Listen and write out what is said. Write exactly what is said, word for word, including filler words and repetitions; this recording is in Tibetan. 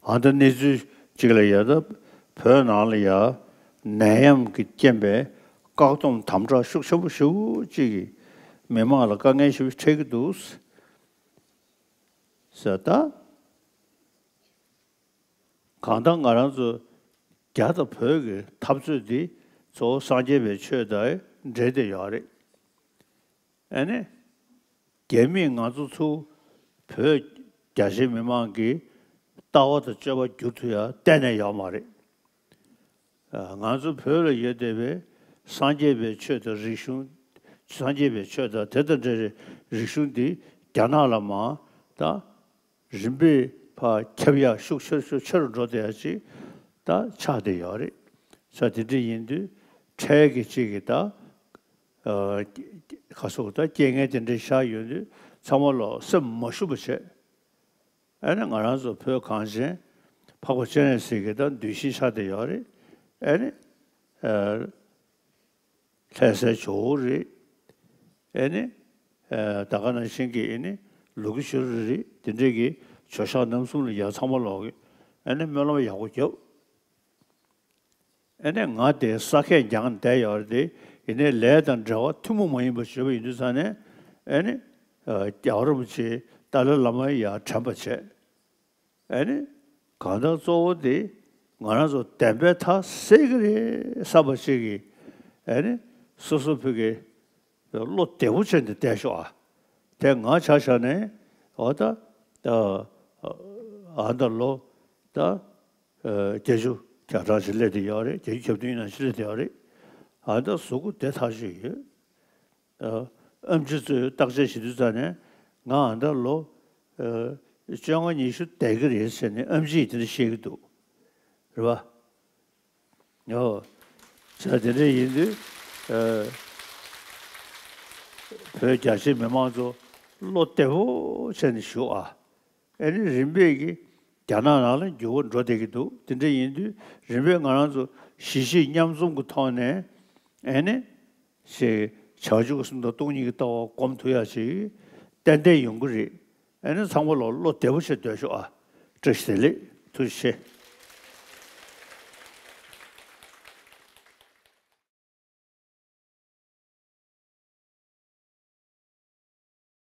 ཨ་ད་གནས་ཚུལ་གཅིག་ལ་ཡ་ད་བོད་ནང་ལ་ཡ་ནད་ཡམས་ཀྱི་རྐྱེན་པས་བཀག་སྡོམ་དམ་དྲག་ཤུགས་ཆེན་པོ་ཞེ་པོ་ཅིག་གིས་མི་མང་ལ་དཀའ་ངལ་ཞེ་པོ་འཕྲད་ཀྱི་འདུག་ཟེར། ད་གང་ལྟར་ང་རང་ཚོ་རྒྱ་དང་བོད་ཀྱི་འཐབ་རྩོད་འདི་གཙོ་བོ་སངས་རྒྱས་པའི་ཆོས་དང་འབྲེལ་བསྡད་ཡོད་རེད། ཨ་ནི། རྒྱ་མིས་ང་ཚོ་ཚུར་བོད་རྒྱ་ཆེའི་མི་མང་གི་ལྟ་བ་དང་སྤྱོད་པ་བསྒྱུར་ཐུབ་ཡ་གཏན་ནས་ཡོད་མ་རེད། ཨ། ང་ཚོ་བོད་ལ་ཡོད་བསྡད་པའི་སངས་རྒྱས་པའི་ཆོས་དང་རིག་གཞུང་། སངས་རྒྱས་པའི་ཆོས་དང་དེ་དང་འབྲེལ་བའི་རིག་གཞུང་འདི་རྒྱ་ནག་ལ་མར་ད་རིམ་པས་ཕར་ཁྱབ་ཡ་ཤུགས་ཆེ་ཤུགས་ཆེ་རུ་འགྲོ་བསྡད་ཡ་ཅིག་ད་ཆགས་བསྡད་ཡོད་རེད། ས་དེ་འདྲ་ཡིན་དུས་འཕྲལ་གྱི་ཅིག་གི་ད། ཨ། ག་སོགས་ད་རྐྱེན་ངན་དེ་འདྲ་བཞག་ཡོང་དུས་ཚང་མ་ལོག་སེམས་མ་ཞུམ་པ་བྱས། ཨ་ནི་ང་རང་ཚོ་བོད་གངས་ཅན་འཕགས་པ་སྤྱན་རས་གཟིགས་ཀྱི་ད་གདུལ་ཞིང་ཆགས་བསྡད་ཡོད་རེད། ཨ་ནི། ཨ། ལྷ་སའི་ཇོ་བོ་རེད། ཨ་ནི། ཨ། ད་ག་ནང་བཞིན་གྱི་ཨ་ནི་ལུ་གུ་ཤུ་རི་རེད། དེ་འདྲས་ཀྱི་ཇོ་ཤཱཀ་རྣམ་གསུམ་ལ་ཡ་ཚང་མ་ལོག་གི་ཨ་ནི་སྨོན་ལམ་ཡག་པོ་བརྒྱབ། ཨ་ནི་ང་དེ་ས་ཁད་རྒྱག་བསྡད་ཡོད་རེད་དེ། ཡིན་ནའི་ལས་དང་འབྲེལ་བ་ཐུན་མོང་མ་ཡིན་པ་བྱས་པ་ཡིན་དུས་ཙང་ནས། ཨ་ནི། ཨ། རྒྱལ་བ་རིན་པོ་ཆེ་ཏཱ་ལའི་བླ་མ་ཡར་དྲན་པ་བྱས། ཨ་ནི། གང་ལྟར་གཙོ་བོ་དེ་ང་རང་ཚོ་བདེན་པའི་མཐའ་གསལ་གྱི་རེད་བསམ་པ་ཅིག་གིས། ཨ་ནི། སོ་སོ་བོད་ཀྱི་བློ་བདེ་པོ་བྱས་ནས་བསྡད་ཤོག་ཨ། དེ་ང་ཆ་བཞག་ནས་འོ་ད། ཨ། ད་ལོ་ད་བརྒྱད་ཅུ་གྱ་གྲངས་ཤིག་སླེབས་བསྡད་ཡོད་རེད། བརྒྱད་ཅུ་གྱ་བདུན་ནང་ཞིག་སླེབས་བསྡད་ཡོད་རེད། ཨ། ད་གཟུགས་པོ་བདེ་ཐག་ཆོད་ཡོད། ཨ། ཨེམ་ཆི་ཚོས་བརྟག་དཔྱད་བྱེད་དུས་ཙང་ནས་ང་ཨ་ད་ལོ། ཨ། བཅོ་ལྔ་ཉི་ཤུ་བསྡད་ཀྱི་རེད་ཟེར་ནས་ཨེམ་ཆིས་དེ་འདྲ་བཤད་ཀྱི་འདུག་རེད་པ། ཨོ། ས་དེ་འདྲ་ཡིན་དུས། ཨ། བོད་རྒྱ་ཆེའི་མི་མང་ཚོ་བློ་བདེ་པོ་བྱས་ནས་བཞུགས་ཨ། ཨ་ནི་རིམ་པས་ཀྱི་རྒྱ་ནག་ནང་ལ་འགྱུར་བ་འགྲོ་བསྡད་ཀྱི་འདུག་དེ་འདྲ་ཡིན་དུས་རིམ་པས་ང་རང་ཚོ་གཞིས་བྱེས་མཉམ་འཛོམས་ཀྱི་ཐོག་ནས། ཨ་ནི། ཞེས་བྱང་ཆུབ་ཀྱི་སེམས་དང་སྟོང་ཉིད་ཀྱི་ལྟ་བ་སྒོམ་ཐུབ་ཡ་ཞིག་ཏན་ཏན་ཡོང་གི་རེད། ཨ་ནི་ཚང་མ་ལོག་བློ་བདེ་པོ་བྱས་སྡོད་ཤོག་ཨ། བཀྲ་ཤིས་བདེ་ལེགས། ཐུགས་རྗེ་ཆེ།